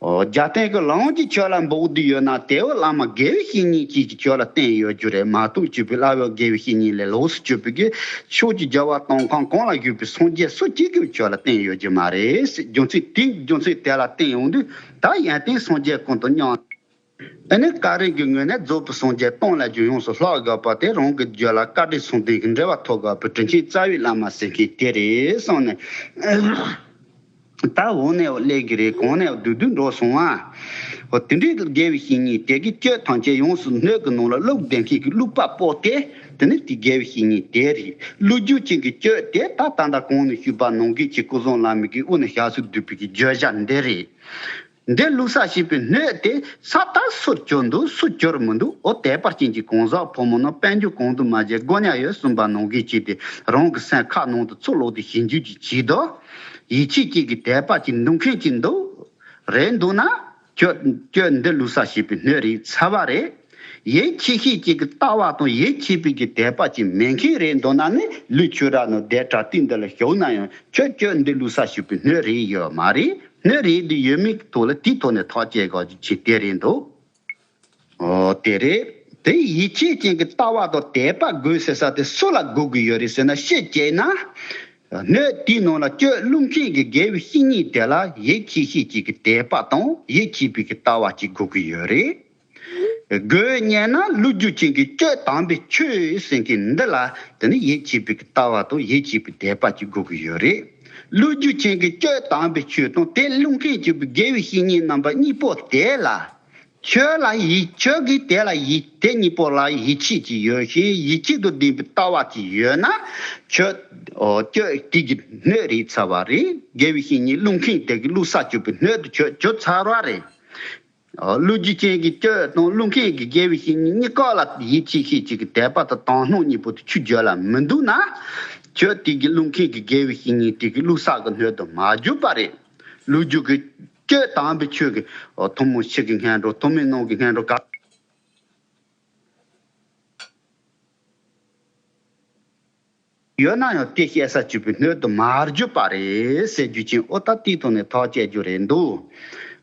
ཨོ། རྒྱལ་བསྟན་གྱི་ལམ་གྱི་ཆོས་ལ་འབོག་བསྡད་ཡོད་ན་དེ་བོ་བླ་མ་དགེ་བའི་བཤེས་གཉེན་གཅིག་གི་ཆོས་ལ་བསྟན་ཡོད་རྒྱུ་རེད་མ་གཏོགས་བཅུ་པའི་བླ་བོ་དགེ་བའི་བཤེས་གཉེན་ལས་ལོགས་སུ་བཅུ་པའི་གི་ཕྱོགས་ཀྱི་རྒྱལ་བ་སྟོང་ཁང་གང་ལ་བཞུགས་པའི་སངས་རྒྱས་སུ་གཅིག་གི་ཆོས་ལ་བསྟན་ཡོད་རྒྱུ་མ་རེད། རྒྱུ་མཚན་དེ་རྒྱུ་མཚན་དེ་ལ་བསྟན་ཡོང་དུས་ད་ཡོན་ཏན་སངས་རྒྱས་ཀུན་ཏུ་མཉམ། ཨ་ནི་བཀའ་དྲིན་གྱི་ངོས་ནས་རྫོགས་པའི་སངས་རྒྱས་སྟོང་ལ་རྒྱུ་ཡོངས་སུ་ལྷག་དགོས་པ་དེ་རང་གི་རྒྱུད་ལ་བཀའ་དྲིན་གསུམ་ལྡན་གྱི་འབྲེལ་བ་ཐོབ་དགོས་པའི་དྲིན་ཆེན་རྩ་བའི་བླ་མ་ཟེར་མཁན་དེ་རེད་གསུངས་ནས། ད་འོ་ནས་སླེབས་ཀྱི་རེད། གོང་ནས་བསྡུས་བསྡུས་འགྲོ་སོང་ཨ། འོ་དེ་འདྲའི་དགེ་བའི་བཤེས་གཉེན་དེ་གི་སྤྱོད་ཐམས་ཅད་ཡོངས་སུ་སྣོད་ཀྱི་ནང་ལ་བླུགས་བསྡད་མཁན་གྱི་བླུག་པ་པོ་དེ་དེ་ནི་དེ་དགེ་བའི་བཤེས་གཉེན་དེ་རེད། བླུག་རྒྱུ་ཅན་གྱི་སྤྱོད་དེ་ད་ད་ལྟ་གོང་ནས་ཞུས་པ་ནང་བཞིན་གྱི་སྐུ་གསུམ་བླ་མའི་གི་དབུ་ནས་ཞབས་སུ་བསྡུས་པའི་གི་བརྗོད་བྱ་འདི་རེད། འདི་བླུགས་ས་ཞེས་པའི་སྣོད་དེ་ས་ད་སུར་གྱུར་འདུག་སུར་གྱུར་མི་འདུག་འོ་དད་པ་ཅན་གྱི་གང་ཟག་ཕོ་མོ་རྣམས་དཔལ་འབྱོར་གང་དུ་མ་བྱས་སྒོ་ཉག་ཡོད་གསུངས་པ་ནང་བཞིན་བྱས་ཏེ་རང་གི་སེམས་ཁ་ནང་དུ་ཚུར་ལོག་སྟེ་ཞིབ་འཇུག་ཅིག་བྱས་དོ། ཡིད་ཆེས་ཅན་གྱི་དད་པ་ཅིག་འདུག་མཁན་ཅིག་འདུག་རེད་འདུག་ན་ཁྱོད་ཁྱོད་འདི་བླུགས་ས་ཞེས་པའི་སྣོད་རེད་ཚར་བ་རེད། ཡིད་ཆེས་ཤེས་ཅན་གྱི་ལྟ་བ་དང་ཡིད་ཆེས་པའི་གི་དད་པ་ཅིག་མེད་མཁན་རེད་འདུག་ན་ནི་ལུས་ཆོས་ར་ནོ་དེ་དྲ་ཏིང་འདི་ལ་ཞུགས་ན་ཡང་ཁྱོད་ཁྱོད་འདི་བླུགས་ས་ཞེས་པའི་སྣོད་རེད་ཡོད་མ་རེད། སྣོད་རེད་འདི་ཡོད་མེད་ཐོག་ལ་དེའི་ཐོག་ནས་ཐག་བཅད་དགོས་ཀྱི་དེ་རེད་འདུག་འོ་དེ་རེད། དེ་ཡིད་ཆེས་ཅན་གྱི་ལྟ་བ་དང་དད་པ་དགོས་ཟེར་ས་དེ་སུ་ལ་དགོས་ཀྱི་ཡོད་རེད་ཟེར་ན་ཤེས་བྱས་ན། སྣོད་དེའི་ནང་ལ་སྤྱོད་བླུག་མཁན་གྱི་དགེ་བའི་བཤེས་གཉེན་དེ་ལ་ཡིད་ཆེས་ཤེས་ཅན་གྱི་དད་པ་དང་ཡིད་ཆེས་པའི་གི་ལྟ་བ་ཅིག་དགོས་ཀྱི་ཡོད་རེད། དགོས་སྙམ་ན་བླུག་རྒྱུ་ཅན་གྱི་སྤྱོད་དམ་པའི་ཆོས་ཟེར་མཁན་འདི་ལ་དེ་ནི་ཡིད་ཆེས་པའི་གི་ལྟ་བ་དང་ཡིད་ཆེས་པའི་དད་པ་ཅིག་དགོས་ཀྱི་ཡོད་རེད། བླུག་རྒྱུ་ཅན་གྱི་སྤྱོད་དམ་པའི་ཆོས་དང་དེ་བླུག་མཁན་གྱི་དགེ་བའི་བཤེས་གཉེན་རྣམ་པ་གཉིས་པོ་དེ་ལ། ཁྱོད་ལ་ཡིད་ཁྱོད་ཀྱིས་དེ་ལ་ཡིད་དེ་གཉིས་པོ་ལ་ཡིད་ཆེས་ཀྱི་ཡོད་ཤིང་ཡིད་ཆེས་དང་ལྡན་པའི་ལྟ་བ་ཅིག་ཡོད་ན། ཁྱོད་ཨོ་ཁྱོད་དེ་གི་སྣོད་རེད་ཚར་བ་རེད། དགེ་བའི་བཤེས་གཉེན་བླུག་མཁན་དེ་གི་བླུགས་ས་གྱུར་པའི་སྣོད་དུ་ཁྱོད་གྱུར་ཚར་བ་རེད། ཨོ་བླུག་རྒྱུ་ཅན་གྱི་སྤྱོད་དང་བླུག་མཁན་གྱི་དགེ་བའི་བཤེས་གཉེན་གཉིས་ཀ་ལ་ཡིད་ཆེས་ཤེས་ཅིག་གི་དད་པ་དང་དག་སྣང་གཉིས་པོ་དེ་ཆུ་རྒྱུད་ལ་མི་འདུག་ན། ཁྱོད་དེ་གི་བླུག་མཁན་གྱི་དགེ་བའི་བཤེས་གཉེན་དེ་གི་བླུགས་ས་གི་སྣོད་དུ་མ་གྱུར་པ་རེད། བླུག་རྒྱུ་གི་སྤྱོད་དམ་པའི་ཆོས་ཀྱི་ཐུན་མོང་ཕྱི་གི་སྔོན་འགྲོ་ཐུན་མིན་ནང་གི་སྔོན་འགྲོ་ག་ཡོད་ན་ཡང་དེ་བཤད་ས་གྱུར་པའི་སྣོད་དུ་མར་གྱུར་པ་རེད་ཟེར་རྒྱུ་ཅན་ཨོ་ད་དེའི་ཐོག་ནས་ཐག་བཅད་རྒྱུ་རེད་འདུག་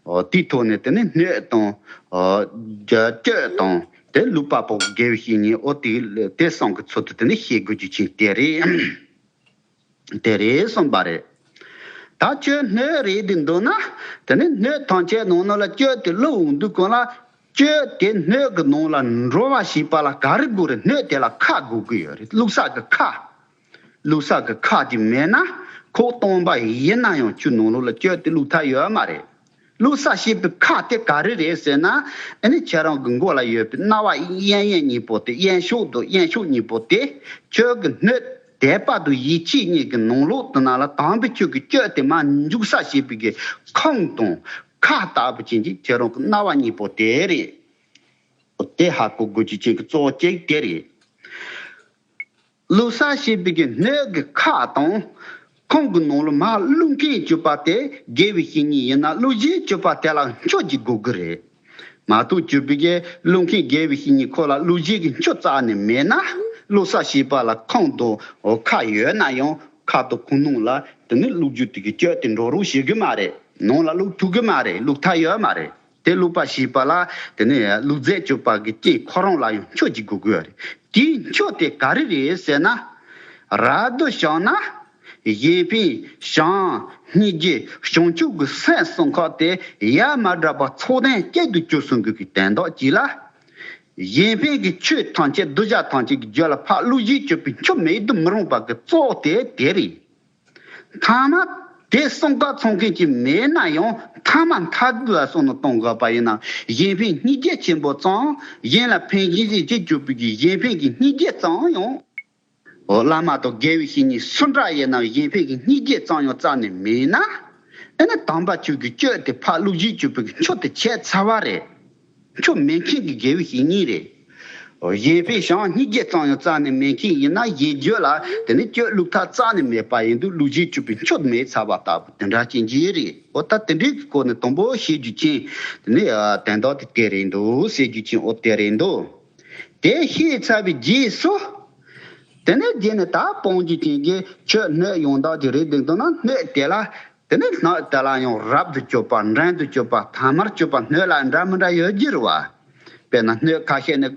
ཨོ་དེའི་ཐོག་ནས་དེ་ནི་སྣོད་དང་ཨོ་སྤྱོད་དང་དེ་བླུག་པ་པོ་དགེ་བའི་བཤེས་གཉེན་ཨོ་དེ་དེ་གསུམ་གྱི་ཚུལ་དུ་དེ་ནི་ཤེས་དགོས་རྒྱུ་ཅན་དེ་རེད། དེ་རེད་གསུངས་པ་རེད། ད་ཁྱོད་སྣོད་རེད་དེ་འདུག་ན། དེ་ནི་སྣོད་ཐམས་ཅད་ནང་ན་ལ་སྤྱོད་དེ་བླུག་འོང་དུས་གང་ལ། སྤྱོད་དེ་སྣོད་ཀྱི་ནང་ལ་འགྲོ་བ་ཞེས་པ་ལ་ག་རེ་དགོས་རེད། སྣོད་དེ་ལ་ཁ་དགོས་ཀྱི་ཡོད་རེད། བླུགས་ས་གི་ཁ། བླུགས་ས་གི་ཁ་དེ་མེད་ན། ཁོག་སྟོང་པ་ཡིན་ན་ཡང་ཆུ་ནང་ལོགས་ལ་སྤྱོད་དེ་བླུགས་ཐབས་ཡོད་མ་རེད། བླུགས་ས་ཞེས་པའི་ཁ་དེ་ག་རེ་རེད་ཟེར་ན། ཨ་ནི་ཁྱེད་རང་གི་མགོ་ལ་ཡོད་པའི་རྣ་བ་གཡས་གཡོན་གཉིས་པོ་དེ་གཡས་ཕྱོགས་དང་གཡོན་ཕྱོགས་གཉིས་པོ་དེ། ཁྱོད་ཀྱི་སྣོད་དད་པ་དང་ཡིད་ཆེས་གཉིས་ཀྱི་ནང་ལོགས་དེ་ནང་ལ་དམ་པའི་ཆོས་ཀྱི་སྤྱོད་དེ་མར་འཇུག་ས་ཞེས་པའི་གི་ཁོང་དང་ཁ་ལྟ་བུ་ཅན་གྱི་ཁྱེད་རང་གི་རྣ་བ་གཉིས་པོ་དེ་རེད། དེ་ཧ་གོ་དགོས་རྒྱུ་ཅན་གྱི་གཙོ་བོ་གཅིག་དེ་རེད། བླུགས་ས་ཞེས་པའི་གི་སྣོད་ཀྱི་ཁ་དང་། ཁོང་གི་ནང་ལ་མར་བླུག་མཁན་གྱུར་པ་དེ་དགེ་བའི་བཤེས་གཉེན་ཡིན་ན་བླུག་བྱའི་གྱུར་པ་དེ་ལ་མཆོག་ཅིག་དགོས་ཀྱི་རེད། མ་གཏོགས་གྱུར་པའི་གི་བླུག་མཁན་དགེ་བའི་བཤེས་གཉེན་ཁོ་ལ་བླུག་བྱའི་གི་མཆོག་རྩ་ནས་མེད་ན། བླུགས་ས་ཞེས་པ་ལ་ཁོང་དང་ཁ་ཡོད་ན་ཡང་ཁ་དང་ཁོང་ནང་ལ་དེ་ནི་བླུག་རྒྱུ་དེ་གི་སྤྱོད་དེ་འགྲོ་རོགས་བྱེད་གི་མ་རེད། ནང་ལ་བླུག་ཐུབ་གི་མ་རེད། བླུག་ཐབས་ཡོད་མ་རེད། དེ་བླུགས་པ་ཞེས་པ་ལ་དེ་ནི་བླུགས་རྫས་གྱུར་པ་གི་རྐྱེན་ཁོ་རང་ལ་ཡང་མཆོག་ཅིག་དགོས་ཀྱི་ཡོད་རེད། དེའི་མཆོག་དེ་ག་རེ་རེད་ཟེར་ན། རབ་ཏུ་བྱུང་ན། གཞན་ཕན་བྱམས་སྙིང་རྗེ་བྱང་ཆུབ་ཀྱི་སེམས་གསུམ་ཀ་དེ་ཡ་མ་བསྒྲགས་པར་ཚོགས་ལྡན་གཅིག་ཏུ་གྱུར་སོང་གི་དོན་དག་གཅིག་ལ། གཞན་ཕན་གྱི་ཆོས་ཐམས་ཅད་གདུལ་བྱ་ཐམས་ཅད་ཀྱི་རྒྱུད་ལ་ཕར་བློ་གཞིར་གྱུར་པའི་མཆོག་མེད་དུ་མི་རུང་བ་གི་གཙོ་བོ་དེ་དེ་རེད། ཐ་མ་དེ་གསུམ་ཀ་ཚང་མཁན་ཅིག་མེད་ན་ཡང་ཐ་མ་མཐའ་ལ་སོང་ནས་གཏོང་དགོས་པ་ཡིན་ན། གཞན་ཕན་སྙིང་རྗེ་ཆེན་པོ་ཙམ། གཞན་ལ་ཕན་གཞན་གཞན་གཅིག་གྱུར་པའི་གི་གཞན་ཕན་གྱི་སྙིང་རྗེ་ཙམ་ཡང་། འོ། བླ་མ་དང་དགེ་བའི་བཤེས་གཉེན་སུ་འདྲ་ཡིན་ནའང་གཞན་ཕན་གྱི་སྙིང་རྗེ་ཙམ་ཡང་རྩ་ནས་མེད་ན། ཨེ་ན་དམ་པ་ཆོས་ཀྱི་སྤྱོད་དེ་ཕར་བློ་གཞིར་གྱུར་པའི་གི་མཆོག་དེ་བྱས་ཚར་བ་རེད། མཆོག་མེད་མཁན་གྱི་དགེ་བའི་བཤེས་གཉེན་རེད། འོ། གཞན་ཕན་བྱམས་སྙིང་རྗེ་ཙམ་ཡང་རྩ་ནས་མེད་མཁན་ཡིན་ན་གཞན་རྒྱུད་ལ་དེ་ནི་སྤྱོད་བློ་ཐབས་རྩ་ནས་མེད་པ་ཡིན་དུས་བློ་གཞིར་གྱུར་པའི་མཆོག་མེད་ཚར་བ་ལྟ་བུ་དེ་འདྲ་ཅན་གྱི་རེད། འོ། ད་དེ་འདྲའི་གི་སྐོར་ནས་དང་པོ་ཤེས་རྒྱུ་ཅན་དེ་ནི་དོན་དག་དེ་དེ་རེད་འདུག་ཟེར་རྒྱུ་ཅན། འོ། དེ་རེད་འདུག་དེ་ཤེས་ཚར་བའི་རྗེས་སུ། དེ་ནས་རྗེས་ནས་ད་སྤོང་རྒྱུ་ཅན་གྱི་ཆོས་སྣོད་ཡང་དག་ཅིག་རེད་འདུག་མདོར་ན་སྣོད་དེ་ལ། དེ་ནས་སྣོད་དེ་ལ་ཡང་རབ་ཏུ་གྱུར་པ། འབྲིང་དུ་གྱུར་པ། ཐ་མར་གྱུར་པ། སྣོད་ལ་འདྲ་མི་འདྲ་ཡོད་རྒྱུ་རེད་བ། དཔེར་ན་སྣོད་ཁ་ཤས་ནི་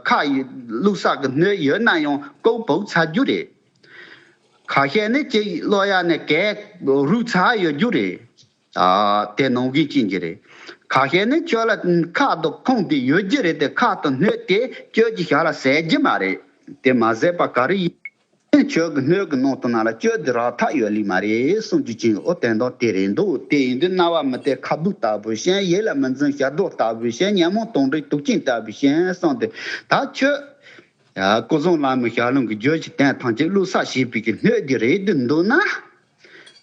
ཁ་ཡི་བླུགས་ས་གི་སྣོད་ཡོད་ན་ཡང་ཀོ་བུག་ཚར་རྒྱུ་རེད། ཁ་ཤས་ནི་ཅིག་ཀློག་ཡ་ནི་གས་རུལ་ཚར་ཡོད་རྒྱུ་རེད། ཨ། དེ་ནང་བཞིན་ཅན་གྱི་རེད། ཁ་ཤས་ནི་ཁྱོད་ལ་ཁ་དང་ཁུང་དེ་ཡོད་རྒྱུ་རེད་དེ། ཁ་དང་སྣོད་དེ་ཁྱོད་ཀྱི་ཞབས་ལ་ཟད་རྒྱུ་མ་རེད། དེ་མ་ཟད་པ་ག་རེ་ཡིན། ཁྱོད་ཀྱི་སྣོད་ཀྱི་ནང་དུ་ན་ལ་ཁྱོད་དེ་རག་ཐབས་ཡོད་ལེ་མ་རེད་གསུང་རྒྱུ་ཅན། འོ། དོན་དག་དེ་རེད་འདུག་དེ་ཡིན་དུས་རྣ་བ་མི་གཏད་ཁ་སྦུབ་ལྟ་བུ་ཞིག་ཡིད་ལ་མི་འཛིན་ཞབས་རྡོལ་ལྟ་བུ་ཞིག་ཉོན་མོངས་དོན་འདྲེ་དུག་ཅན་ལྟ་བུ་ཞིག་གསུངས་ཏེ། ད་ཁྱོད། ཡ། སྐུ་གསུམ་བླ་མའི་ཞལ་ལུང་གི་རྒྱུད་ཀྱི་དོན་ཐམས་ཅད་བླུགས་ས་བྱེད་པའི་གི་སྣོད་འདི་རེད་འདུག་ན།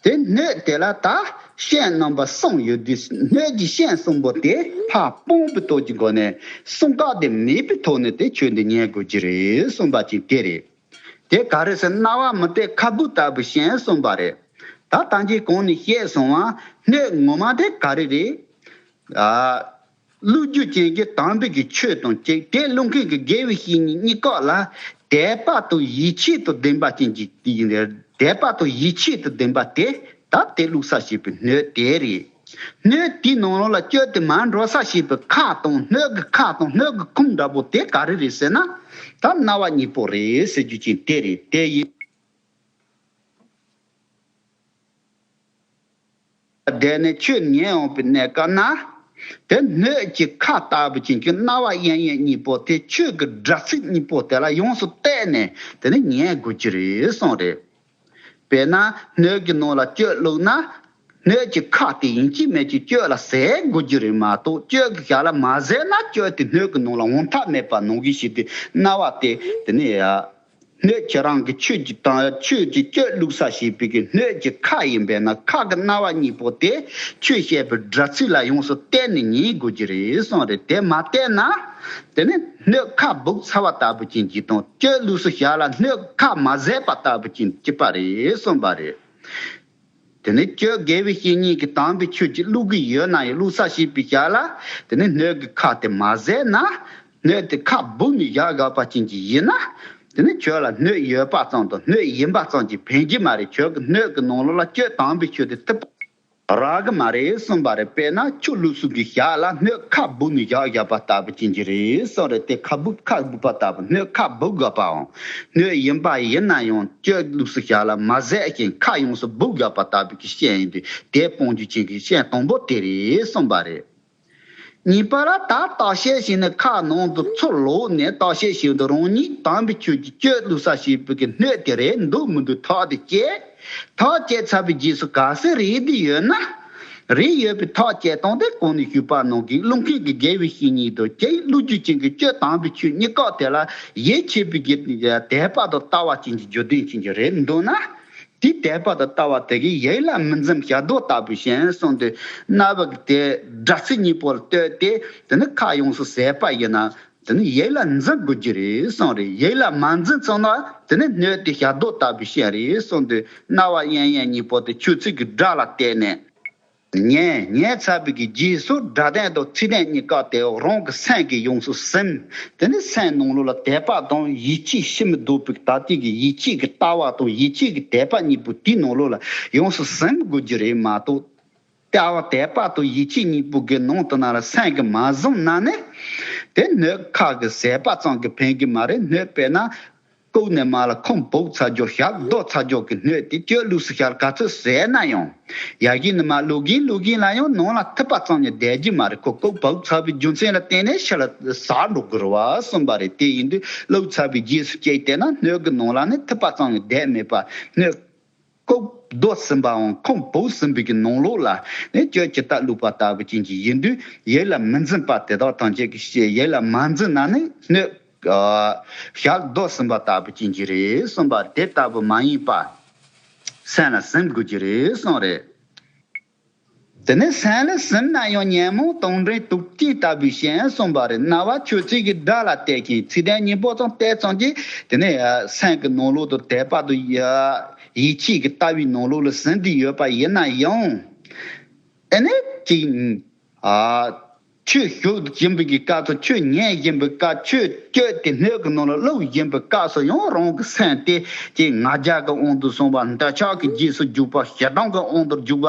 དེ་སྣོད་དེ་ལ་ད་ཤན་རྣམ་པ་གསུམ་ཡོད་དུས། སྣོད་ཀྱི་ཤན་གསུམ་པོ་དེ་ཕར་སྤོང་བའི་སྟོབས་ཀྱི་སྒོ་ནས་གསུམ་ཀ་དེ་མེད་པའི་ཐོག་ནས་དེ་ཆོས་འདི་ཉན་དགོས་ཀྱི་རེད་གསུངས་པ་ཅིག་དེ་རེད། དེ་ག་རེ་ཟེར། རྣ་བ་མི་གཏད་ཁ་སྦུབ་ལྟ་བུ་ཞིག་གསུངས་པ་རེད། ད་ལྟ་ཅི་གོང་ནས་བཤད་སོང་བ། སྣོད་ངོ་མ་དེ་ག་རེ་རེད། ཨ། བླུགས་རྒྱུ་ཅན་གྱི་དམ་པའི་གི་ཆོས་དང་གཅིག་དེ་བླུགས་མཁན་གྱི་དགེ་བའི་བཤེས་གཉེན་གཉིས་ཀ་ལ་དད་པ་དང་ཡིད་ཆེས་དང་ལྡན་པ་ཅན་གྱི་དེ་ཡིན། དད་པ་དང་ཡིད་ཆེས་དང་ལྡན་པ་དེ་ད་དེ་བླུགས་ས་བྱེད་པའི་སྣོད་དེ་རེད། སྣོད་དེའི་ནང་ལོགས་ལ་སྤྱོད་དེ་མར་འགྲོ་ས་བྱེད་པའི་ཁ་དང་སྣོད་ཀྱི་ཁ་དང་སྣོད་ཀྱི་ཁུང་འདྲ་པོ་དེ་ག་རེ་རེད་ཟེར་ན། ད་རྣ་བ་གཉིས་པོ་རེད་ཟེར་རྒྱུ་ཅན་དེ་རེད། དེ་ཡིན། དེ་ནས་ཆོས་ཉན་འོང་པའི་གནས་སྐབས་ན། དེ་སྣོད་ཀྱི་ཁ་ལྟ་བུ་ཅན་གྱི་རྣ་བ་གཡས་གཡོན་གཉིས་པོ་དེ་ཆོས་ཀྱི་སྒྲ་ཚིག་གཉིས་པོ་དེ་ལ་ཡོངས་སུ་གཏད་ནས་དེ་ནས་ཉན་དགོས་ཀྱི་རེད་གསུངས་རེད། དཔེར་ན་སྣོད་ཀྱི་ནང་ལ་སྤྱོད་བླུགས་ན། སྣོད་ཀྱི་ཁ་དེ་ཡིན་གཅིག་མིན་གཅིག་སྤྱོད་ལ་ཟད་དགོས་ཀྱི་རེད་མ་གཏོགས། སྤྱོད་ཀྱི་ཞབས་ལ་མ་ཟད་ན་སྤྱོད་དེ་སྣོད་ཀྱི་ནང་ལ་འོང་ཐབས་མེད་པ་ནང་བཞིན་བྱས་ཏེ་རྣ་བ་དེ་དེ་ནས་ཡ། སྣོད་ཁྱེད་རང་གི་ཆོས་ཀྱི་དང་ཆོས་ཀྱི་སྤྱོད་བླུགས་ས་བྱེད་པའི་གི་སྣོད་ཀྱི་ཁ་ཡིན་པས་ན། ཁ་གི་རྣ་བ་གཉིས་པོ་དེ་ཆོས་བཤད་པའི་སྒྲ་ཚིག་ལ་ཡོངས་སུ་གཏད་ནས་ཉན་དགོས་ཀྱི་རེད་གསུངས་རེད། དེ་མ་གཏད་ན། དེ་ནི་སྣོད་ཁ་སྦུབ་ཚར་བ་ལྟ་བུ་ཅན་གྱི་དང་། སྤྱོད་བླུགས་སའི་ཞབས་ལ་སྣོད་ཁ་མ་ཟད་པ་ལྟ་བུ་ཅན་གྱི་པ་རེད་གསུངས་པ་རེད། དེ་ནས་ཁྱོད་དགེ་བའི་བཤེས་གཉེན་གྱིས་དམ་པའི་ཆོས་ཅིག་བླུག་གི་ཡོད་ན་ཡང་། བླུག་ས་བྱེད་པའི་ཞབས་ལ་དེ་ནས་སྣོད་ཀྱི་ཁ་དེ་མ་ཟད་ན། སྣོད་དེ་ཁ་སྦུབ་ནས་བཞག་བཞག་པ་ཅན་གྱི་ཡིན་ན། དེ་ནས་ཁྱོད་ལ་སྣོད་ཡོད་པ་ཙམ་དང་སྣོད་ཡིན་པ་ཙམ་གྱིས་ཕན་གྱི་མ་རེད། ཁྱོད་ཀྱི་སྣོད་ཀྱི་ནང་ལོགས་ལ་ཁྱོད་དམ་པའི་ཆོས་དེ་ཐིབས་པ་རག་གི་མ་རེད་གསུངས་པ་རེད། དཔེར་ན་ཆུ་བླུག་ས་གི་ཞབས་ལ་སྣོད་ཁ་སྦུབ་ནས་བཞག་བཞག་པ་ལྟ་བུ་ཅན་གྱི་རེད་གསུངས་རེད། དེ་ཁ་སྦུབ་ཁ་སྦུབ་པ་ལྟ་བུ། སྣོད་ཁ་སྦུབ་དགོས་པའམ། སྣོད་ཡིན་པ་ཡིན་ན་ཡང་སྤྱོད་བླུགས་སའི་ཞབས་ལ་མ་ཟད་ཅིང་ཁ་ཡོངས་སུ་སྦུབ་དགོས་པ་ལྟ་བུ་གི་ཤན་ཡིན་དུས། དེ་སྤོང་རྒྱུ་ཅན་གྱི་ཤན་དང་པོ་དེ་རེད་གསུངས་པ་རེད། གཉིས་པ་ལ་ད་བརྟག་དཔྱད་བྱས་ནས་ཁ་ནང་དུ་ཚུར་ལོག་ནས་བརྟག་དཔྱད་བྱས་དུས། རང་ཉིད་དམ་པའི་ཆོས་ཀྱི་སྤྱོད་བླུགས་ས་བྱེད་པའི་གི་སྣོད་དེ་རེད་འདུག་མི་འདུག་ཐག་དེ་བཅད། ཐག་བཅད་ཚར་བའི་རྗེས་སུ་གལ་སྲིད་རེད་དེ་ཡོད་ན། རེད་ཡོད་པའི་ཐག་བཅད་སྟངས་དེ་གོང་ནས་ཞུས་པ་ནང་བཞིན་བླུག་མཁན་གྱི་དགེ་བའི་བཤེས་གཉེན་དང་གཅིག་བླུག་རྒྱུ་ཅན་གྱི་སྤྱོད་དམ་པའི་ཆོས་གཉིས་ཀ་དེ་ལ་ཡིད་ཆེས་པའི་གི་དད་པ་དང་ལྟ་བ་ཅན་གྱི་རྒྱུ་ལྡན་ཅན་གྱི་རེད་འདུག་ན། དེའི་དད་པ་དང་ལྟ་བ་དེ་གིས་ཡིད་ལ་མི་འཛེམ་ཞབས་རྡོལ་ལྟ་བུ་ཞིག་གསུངས་ཏེ། རྣ་བ་གི་དེ་སྒྲ་ཚིག་གཉིས་པོ་ལ་ལྟོས་ཏེ། དེ་ནི་ཁ་ཡོངས་སུ་ཟད་པ་ཡིན་ན། དེ་ནི་ཡིད་ལ་འཛིན་དགོས་ཀྱི་རེད་གསུངས་རེད། ཡིད་ལ་མ་འཛིན་ཙང་ན་དེ་ནི་སྣོད་དེ་ཞབས་རྡོལ་ལྟ་བུ་ཞིག་རེད་གསུངས་ཏེ། རྣ་བ་གཡས་གཡོན་གཉིས་པོ་དེ་ཆོས་ཚིག་གི་སྒྲ་ལ་བལྟས་ནས། ཉན། ཉན་ཚར་བའི་གི་རྗེས་སུ་སྒྲ་དོན་དང་ཚིག་དོན་གཉིས་ཀ་དེ་རང་གི་སེམས་ཀྱིས་ཡོངས་སུ་ཟིན། དེ་ནི་སེམས་ནང་ལོགས་ལ་དད་པ་དང་ཡིད་ཆེས་ཤིན་ཏུ་ལྡོག་པའི་ད་ལྟའི་གི་ཡིད་ཆེས་ཀྱི་ལྟ་བ་དང་ཡིད་ཆེས་ཀྱི་དད་པ་གཉིས་པོ་དེའི་ནང་ལོགས་ལ་ཡོངས་སུ་ཟིན་དགོས་རྒྱུ་རེད་མ་གཏོགས། ལྟ་བ་དད་པ་དང་ཡིད་ཆེས་གཉིས་པོ་གི་ནང་དུ་ན་ལ་སེམས་ཀྱིས་མ་བཟུང་ན་ནི། དེ་སྣོད་ཁ་གི་ཟད་པ་ཙམ་གྱིས་ཕན་གྱི་མ་རེད། སྣོད་དཔེར་ན། ལྐོག་ནས་མར་ལ་ཁོང་བུད་ཚར་རྒྱུ་ཞག་ལྡོག་ཚར་རྒྱུ་གི་སྣོད་དེ་གཅོད་ལུགས་སུ་ཞག་ག་ཚོད་ཟད་ན་ཡང་། ཡ་གི་ནི་མ་ལུག་གིན་ལུག་གིན་ལ་ཡང་ནང་ལ་ཐིགས་པ་ཙམ་ཡང་བསྡད་རྒྱུ་མ་རེད། ཁོ་ལྐོག་བུད་ཚར་བའི་རྒྱུ་མཚན་ལ་བརྟེན་ནས་ཕྱི་ལ་ཟག་འགྲོ་དགོས་རེད་བ་གསུངས་པ་རེད། དེ་ཡིན་དུས་བླུགས་ཚར་བའི་རྗེས་སུ་སྐྱེས་བལྟས་ན་སྣོད་ཀྱི་ནང་ལ་ནི་ཐིགས་པ་ཙམ་ཡང་བསྡད་མེད་པ། སྣོད་ལྐོག་བཟློག་ཟིན་པའམ་ཁོང་བུད་ཟིན་པའི་གི་ནང་ལོགས་ལ་ནི་གཅོད་ཇི་ལྟར་བླུགས་པ་ལྟ་བུ་ཅན་གྱི་ཡིན་དུས་ཡིད་ལ་མི་འཛིན་པ་དེ་དག་ཐམས་ཅད་ཀྱི་ཤེས་ཡིད་ལ་མ་འཛིན་ན་ནི་སྣོད་ཞག་ལྡོག་ཟིན་པ་ལྟ་བུ་ཅན་གྱི་རེད་གསུངས་པ་དེ་ལྟ་བུ་མ་ཡིན་པ་སེམས་ལ་ཟིན་དགོས་ཀྱི་རེད་གསུངས་རེད། དེ་ནས་སེམས་ལ་ཟིན་ན་ཡང་ཉོན་མོངས་དང་འདྲེས་དུག་ཅན་ལྟ་བུའི་ཞེན་གསུངས་པ་རེད། རྣ་བ་ཆོས་ཚིག་གི་སྒྲ་ལ་བལྟས་ཤིང་ཚིག་དོན་སྙིང་པོ་ཙམ་བལྟས་ཙམ་གྱིས་དེ་ནས་སེམས་ཀྱི་ནང་ལོགས་དུ་དད་པ་དང་ཡིད་ཆེས་ཀྱི་ལྟ་བའི་ནང་ལོགས་ལ་ཟིན་ཏེ་ཡོད་པ་ཡིན་ན་ཡང་། ཨེ་ནས་ཅིག་ཨ། ཆོས་ཞུ་བཞིན་པའི་གི་སྐབས་སུ་ཆོས་ཉན་བཞིན་པའི་སྐབས་ཆོས་བསྐྱོད་དེ་སྣོད་ཀྱི་ནང་ལ་བླུགས་བཞིན་པའི་སྐབས་སུ་ཡང་རང་གི་སེམས་དེ་ཅིག་ང་རྒྱལ་གྱི་དབང་དུ་སོང་བ། འདོད་ཆགས་ཀྱི་རྗེས་སུ་རྒྱུག་པ། ཞེ་སྡང་གི་དབང་དུ་རྒྱུག་པ།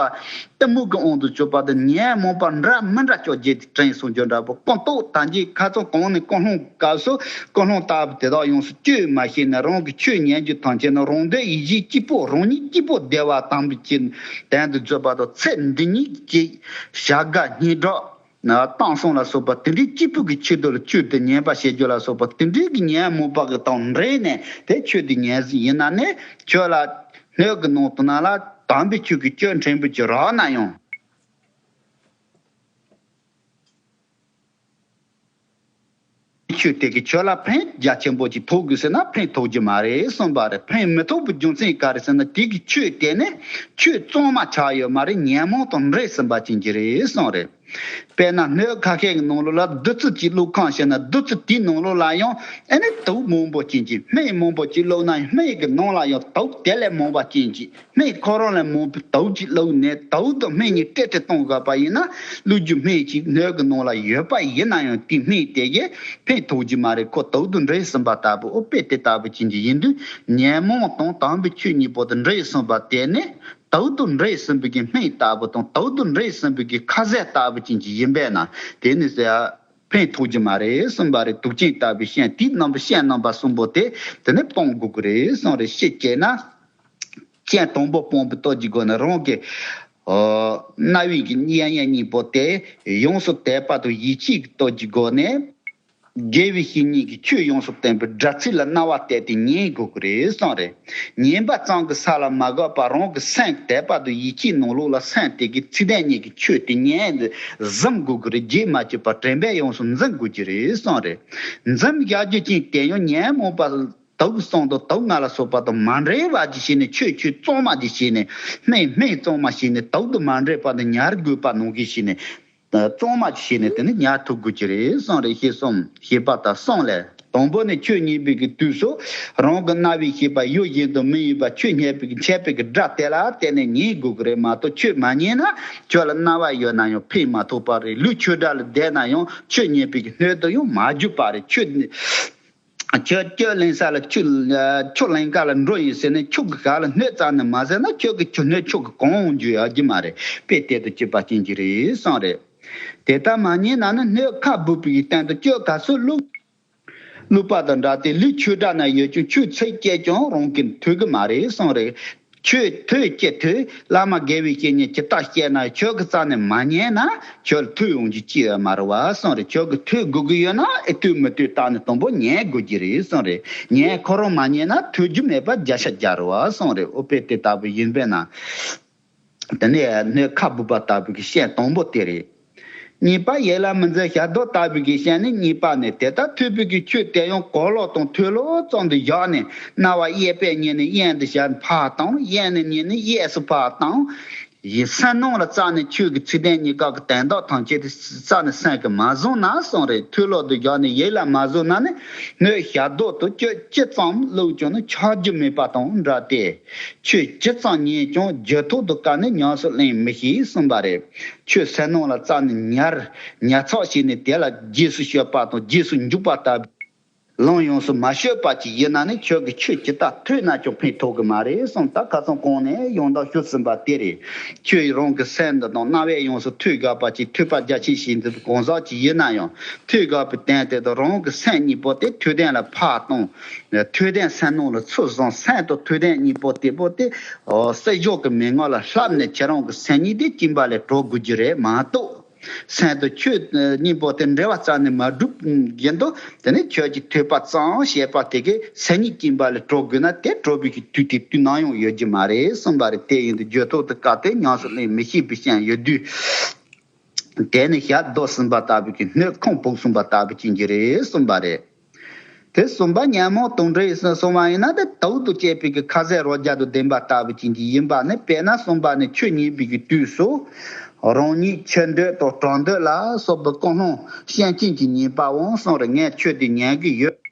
གཏི་མུག་གི་དབང་དུ་གྱུར་པ་དང་ཉོན་མོངས་པ་འདྲ་མི་འདྲ་བཅོ་བརྒྱད་དེ་དྲན་སོང་རྒྱུ་འདྲ་པོ། ཀུན་རྟོག་དང་རྗེས་ཁ་ཚོན་གང་ནས་ཀུན་སློང་སྐབས་སུ་ཀུན་སློང་ལྟ་བུ་དེ་དག་ཡོངས་སུ་བཅོས་མ་ཤེས་ན་རང་གི་ཆོས་ཉན་རྒྱུ་ཐམས་ཅད་ནི་རང་འདོད་ཡིད་བཞིན་གཅིག་པོ་རང་ཉིད་གཅིག་པོ་བདེ་བ་དམ་པའི་ཆོས་དོན་དུ་བརྗོད་པ་དང་ཚེ་འདི་ཉིད་ཀྱི་བྱ་དགའ་སྙན་གྲགས་བཏང་སོང་ལ་སོགས་པ་དེ་འདྲའི་གཅིག་པུ་གི་ཆེད་དུ་ལ་བཅོས་ཏེ་ཉན་པ་བྱེད་རྒྱུ་ལ་སོགས་པ་དེ་འདྲའི་གི་ཉོན་མོངས་པ་གི་དང་འདྲེས་ནས་དེ་ཆོས་དེ་ཉན་ཟིན་ཡིན་ན་ནི་ཁྱོད་ལ་སྣོད་ཀྱི་ནང་དུ་ན་ལ་དམ་པའི་ཆོས་ཀྱི་སྐྱོན་ཕྲན་བུ་ཅིག་རག་ན་ཡང་། ཆོས་དེ་གི་ཆོས་ལ་ཕན་རྒྱ་ཆེན་པོ་ཅིག་ཐོགས་དགོས་ཟེར་ན་ཕན་ཐོགས་རྒྱུ་མ་རེད་གསུངས་པ་རེད། ཕན་མི་ཐོགས་པའི་རྒྱུ་མཚན་ག་རེ་ཟེར་ན་དེ་གི་ཆོས་དེ་ནི་ཆོས་གཙང་མ་ཆགས་ཡོད་མ་རེད། ཉོན་མོངས་དང་འདྲེས་ཟིན་པ་ཅན་གྱི་རེད་གསུངས་རེད། དཔེར་ན་སྣོད་ཁ་ཤས་ཀྱི་ནང་ལོགས་ལ་བདུད་རྩི་གཅིག་བླུགས་ཁང་བྱས་ན་བདུད་རྩི་དེའི་ནང་ལོགས་ལ་ཡང་ཨེ་ནི་དུག་མང་པོ་ཅན་གྱི་སྨན་མང་པོ་ཅིག་བླུགས་ན་སྨན་གྱི་ནང་ལ་ཡང་དུག་དེ་ལས་མང་བ་ཅན་གྱི། སྨན་ཁོ་རང་ལས་མང་པོ་དུག་ཅིག་བླུགས་ནས་དུག་དང་སྨན་གཉིས་སྲེག་སྟེ་གཏོང་དགོས་པ་ཡིན་ན་བླུགས་རྒྱུ་སྨན་ཅིག་སྣོད་ཀྱི་ནང་ལ་ཡོད་པ་ཡིན་ན་ཡང་དེ་སྨན་དེ་གས་ཕན་ཐོགས་རྒྱུ་མ་རེད། ཁོ་དུག་དང་འདྲེས་ཟིན་པ་ལྟ་བུ། ཨོ་དཔེ་དེ་ལྟ་བུ་ཅན་གྱི་ཡིན་དུས་ཉོན་མོངས་དང་དམ་པའི་ཆོས་གཉིས་པོ་དང་འདྲེས་ཟིན་པ་དེ་ནི་དུག་དང་འདྲེས་ཟིན་པའི་གི་སྨན་ལྟ་བུ་དང་དུག་དང་འདྲེས་ཟིན་པའི་གི་ཁ་ཟས་ལྟ་བུ་ཅན་གྱི་ཡིན་པས་ན་དེ་ནི་ཟེར་ཕན་ཐོགས་རྒྱུ་མ་རེད་གསུངས་པ་རེད། དུག་ཅན་ལྟ་བུའི་སྤྱན་དེའི་རྣམ་པ་སྤྱན་རྣམ་པ་གསུམ་པོ་དེ་དེ་ནི་སྤང་དགོས་ཀྱི་རེད་གསུངས་རེད། ཤེས་བྱས་ན། སྤྱན་དང་པོ་སྤོང་བའི་སྟོབས་ཀྱི་སྒོ་ནས་རང་གི་ཨོ་རྣ་བའི་གི་གཡས་གཡོན་གཉིས་པོ་དེ་ཡོངས་སུ་དད་པ་དང་ཡིད་ཆེས་ཀྱི་སྟོབས་ཀྱི་སྒོ་ནས་དགེ་བའི་བཤེས་གཉེན་གྱིས་ཆོས་ཡོངས་སུ་སྟོན་པའི་སྒྲ་ཚིག་ལ་རྣ་བ་གཏད་དེ་ཉན་དགོས་ཀྱི་རེད་གསུངས་རེད། ཉན་པ་ཙམ་གྱིས་ས་ལ་མ་བགོས་པར་རང་གི་སེམས་དད་པ་དང་ཡིད་ཆེས་ནང་ལོགས་ལ་སེམས་དེ་གི་ཚིག་དོན་གཉིས་ཀྱི་ཆོས་དེ་ཉན་གཟིམ་དགོས་ཀྱི་རེད། བརྗེད་མ་བཅུག་པར་དྲན་པས་ཡོངས་སུ་འཛིན་དགོས་ཀྱི་རེད་གསུངས་རེད། འཛིན་བཞག་རྒྱུ་ཅན་དེ་ཡང་ཉོན་མོངས་པ། དུག་གསུམ་དང་དུག་ལྔ་ལ་སོགས་པ་དང་མ་འདྲེས་པ་ཅིག་བྱས་ནས་ཆོས་ཆོས་གཙང་མ་ཅིག་བྱས་ནས་སྨན་སྨན་གཙང་མ་བྱས་ནས་དུག་དང་མ་འདྲེས་པ་དང་ཉར་དགོས་པ་ནང་བཞིན་བྱས་ནས་གཙང་མ་ཅིག་བྱས་ནས་དེ་ནི་ཉར་ཐུབ་དགོས་ཀྱི་རེད་གསུངས་རེད། ཞེས་གསུངས། ཞེས་པ་དང་གསུངས་ལས། དང་པོ་ནི་ཆོས་ཉན་པའི་གི་དུས་སུ་རང་གི་རྣ་བའི་ཤེས་པ་ཡུལ་གཞན་དུ་མི་གཡེང་བར་ཆོས་ཉན་པའི་གི་འཆད་པའི་གི་སྒྲ་དེ་ལ་བརྟེན་ནས་ཉན་དགོས་ཀྱི་རེད་མ་གཏོགས་ཆོས་མ་ཉན་ན་ཁྱོད་ལ་རྣ་བ་ཡོད་ན་ཡང་ཕན་མ་ཐོགས་པ་རེད། ལུས་ཆོས་སྒྲ་ལ་བསྡད་ན་ཡང་ཆོས་ཉན་པའི་གི་སྣོད་དུ་ཡང་མ་གྱུར་པ་རེད། ཆོས། ཁྱོད་ཁྱོད་གླེང་ས་ལ་ཆུ་ཆུ་གླིང་ག་ལ་འགྲོ་ཡིན་ཟེར་ནས་ཆུ་གི་ག་ལ་སྣོད་བཙལ་ནས་མ་ཟེར་ན་ཁྱོད་ཀྱི་ཆུ་སྣོད་ཆུ་གི་གང་འོང་རྒྱུ་ཡོད་རྒྱུ་མ་རེད། དཔེ་དེ་དང་གཅིག་པ་ཅན་གྱི་རེད་གསུངས་རེད། དེ་ལྟར་མ་ཉན་ན་ནི་སྣོད་ཁ་སྦུབ་པའི་སྟེང་དུ་སྐྱོད་ག་ཚོད་བླུགས་བླུགས་པ་དང་འདྲ་སྟེ་ལུས་ཆོས་སྒྲ་ན་ཡོད་ཀྱང་ཆོས་ཚིག་སྐད་ཀྱང་རང་གིས་ཐོས་ཀྱི་མ་རེད་གསུངས་རེད། ཆོས་ཐོས་ཀྱི་ཐོས། བླ་མ་དགེ་བའི་བཤེས་གཉེན་ཇི་ལྟར་བཤད་ན་ཁྱོད་ཀྱི་རྩ་ནས་མ་ཉན་ན་ཁྱོད་ཐོས་ཡོང་རྒྱུ་ཅི་ཡོད་མ་རེད་བ་གསུངས་རེད། ཁྱོད་ཀྱིས་ཐོས་དགོས་ཀྱི་ཡོད་ན་ཨེ་ཐོས་མི་ཐོས་བརྟག་ནས་དང་པོ་ཉན་དགོས་ཀྱི་རེད་གསུངས་རེད། ཉན་ཁོ་རང་མ་ཉན་ན་ཐོས་རྒྱུ་མེད་པ་བརྒྱ་ཆ་བརྒྱ་རེད་བ་གསུངས་རེད། ཨོ་དཔེ་དེ་ལྟ་བུ་ཡིན་པས་ན། དེ་ནས་སྣོད་ཁ་སྦུབ་པ་ལྟ་བུ་གི་སྤྱན་དང་པོ་དེ་རེད། གཉིས་པ་ཡིད་ལ་མི་འཛིན་ཞབས་རྡོལ་ལྟ་བུ་གི་སྤྱན་ནི་གཉིས་པ་ནི་དེ་ལྟར་ཐོས་པའི་གི་ཆོས་དེ་ཡང་གོ་ལོག་དང་ཐོས་ལོག་ཙམ་དུ་བཞག་ནས་རྣ་བ་གཡས་པས་ཉན་ནས་གཡོན་དུ་བཞག་ཕར་བཏང་། གཡོན་ནས་ཉན་ནས་གཡས་སུ་ཕར་བཏང་། ཡིད་སེམས་ནང་ལ་རྩ་ནས་ཆོས་ཀྱི་ཚིག་དོན་གཉིས་ཀ་གི་དོན་དག་ཐམས་ཅད་དེ་རྩ་ནས་སེམས་ཀྱིས་མ་བཟུང་ན་གསུངས་རེད། ཐོས་ལོག་ཏུ་བཞག་ནས་ཡིད་ལ་མ་བཟུང་ན་ནི་སྣོད་ཞབས་རྡོལ་དུ་སྐྱོད་ཅི་ཙམ་བླུགས་ཀྱང་ནི་ཆགས་རྒྱུ་མེད་པ་དང་འདྲ་སྟེ། ཆོས་ཇི་ཙམ་ཉན་ཀྱང་རྒྱུད་ཐོག་ཏུ་བཀར་ནས་ཉམས་སུ་ལེན་མི་ཤེས་གསུངས་པ་རེད། ཆོས་སེམས་ནང་ལ་རྩ་ནས་ཉར་ཉར་ཚགས་བྱས་ནས་དེ་ལ་རྗེས་སུ་སྤྱོད་པ་དང་རྗེས་སུ་འཇུག་པ་ལྟ་བུ། ལམ་ཡོངས་སུ་མ་བཤད་པ་ཅིག་ཡིན་ན་ནི་ཁྱོད་ཀྱིས་ཆོས་ཇི་ལྟར་ཐོས་ན་ཀྱང་ཕན་ཐོགས་ཀྱི་མ་རེད་གསུངས། ད་ཁ་སང་གོང་ནས་ཡང་དག་ཞུས་ཟིན་པ་དེ་རེད། ཁྱོད་རང་གི་སེམས་འདི་དང་རྣ་བས་ཡོངས་སུ་ཐོས་དགོས་པ་ཅིག་ཐོས་པ་རྒྱ་ཆེན་ཞིག་འདི་གང་ཟག་ཅིག་ཡིན་ན་ཡང་ཐོས་དགོས་པའི་དོན་དེ་དང་རང་གི་སེམས་གཉིས་པོ་དེ་ཐོས་ལྡན་ལ་ཕར་བཏང་། ཐོས་ལྡན་སེམས་ནང་ལ་ཚུར་བཟུང་། སེམས་དང་ཐོས་ལྡན་གཉིས་པོ་དེ་པོ་དེ་སྲིད་ཕྱོགས་ཀྱི་མན་ངག་ལ་བསླབས་ནས་ཁྱེད་རང་གི་སེམས་ཉིད་དེ་སྐྱིད་པ་ལས་གྲོལ་དགོས་རྒྱུ་རེད་མ་གཏོགས། སེམས་དང་ཆོས་གཉིས་པོ་དེ་འབྲེལ་བ་རྩ་ནས་མ་གྲུབ་བཞིན་དུ་དེ་ནས་ཁྱོད་ཀྱི་ཐོས་པ་ཙམ་བྱས་པ་དེ་གིས་སེམས་ཉིད་སྐྱིད་པ་ལ་གྲོལ་དགོས་ན་དེ་གྲོལ་བའི་གི་དུས་དེ་དུས་ནམ་ཡང་ཡོད་རྒྱུ་མ་རེད་གསུངས་པ་རེད། དེ་ཡིན་དུས་རྒྱུད་ཐོག་ཏུ་བཀའ་དེ་ཉམས་སུ་ལེན་མི་ཤེས་པའི་རྐྱེན་ཡོད་དུས། དེ་ནི་ཞག་རྡོ་ཟིན་པ་ལྟ་བུ་གི་སྣོད་ཁུང་བུག་སོང་བ་ལྟ་བུ་ཅན་གྱི་རེད་གསུངས་པ་རེད། དེ་གསུམ་པ་ཉོན་མོངས་དུག་འདྲེ་ཡིས་གསུངས་པ་ཡིན་ན། དེ་དུག་ཏུ་བཅས་པའི་གི་ཁ་ཟས་རོ་བརྒྱ་དང་ལྡན་པ་ལྟ་བུ་ཅན་གྱི་ཡིན་པ་ནི། དཔེར་ན་གསུམ་པ་ནི་ཆོས་ཉན་པའི་གི་དུས་སུ་རང་ཉིད་འཆི་འདོད་དང་གྲོངས་འདོད་ལ་སོགས་པའི་ཀུན་སློང་ཤན་སྐྱེན་གྱིས་ཉེན་པའང་གསུངས་རེད། ངས་ཆོས་འདི་ཉན་གི་ཡོད།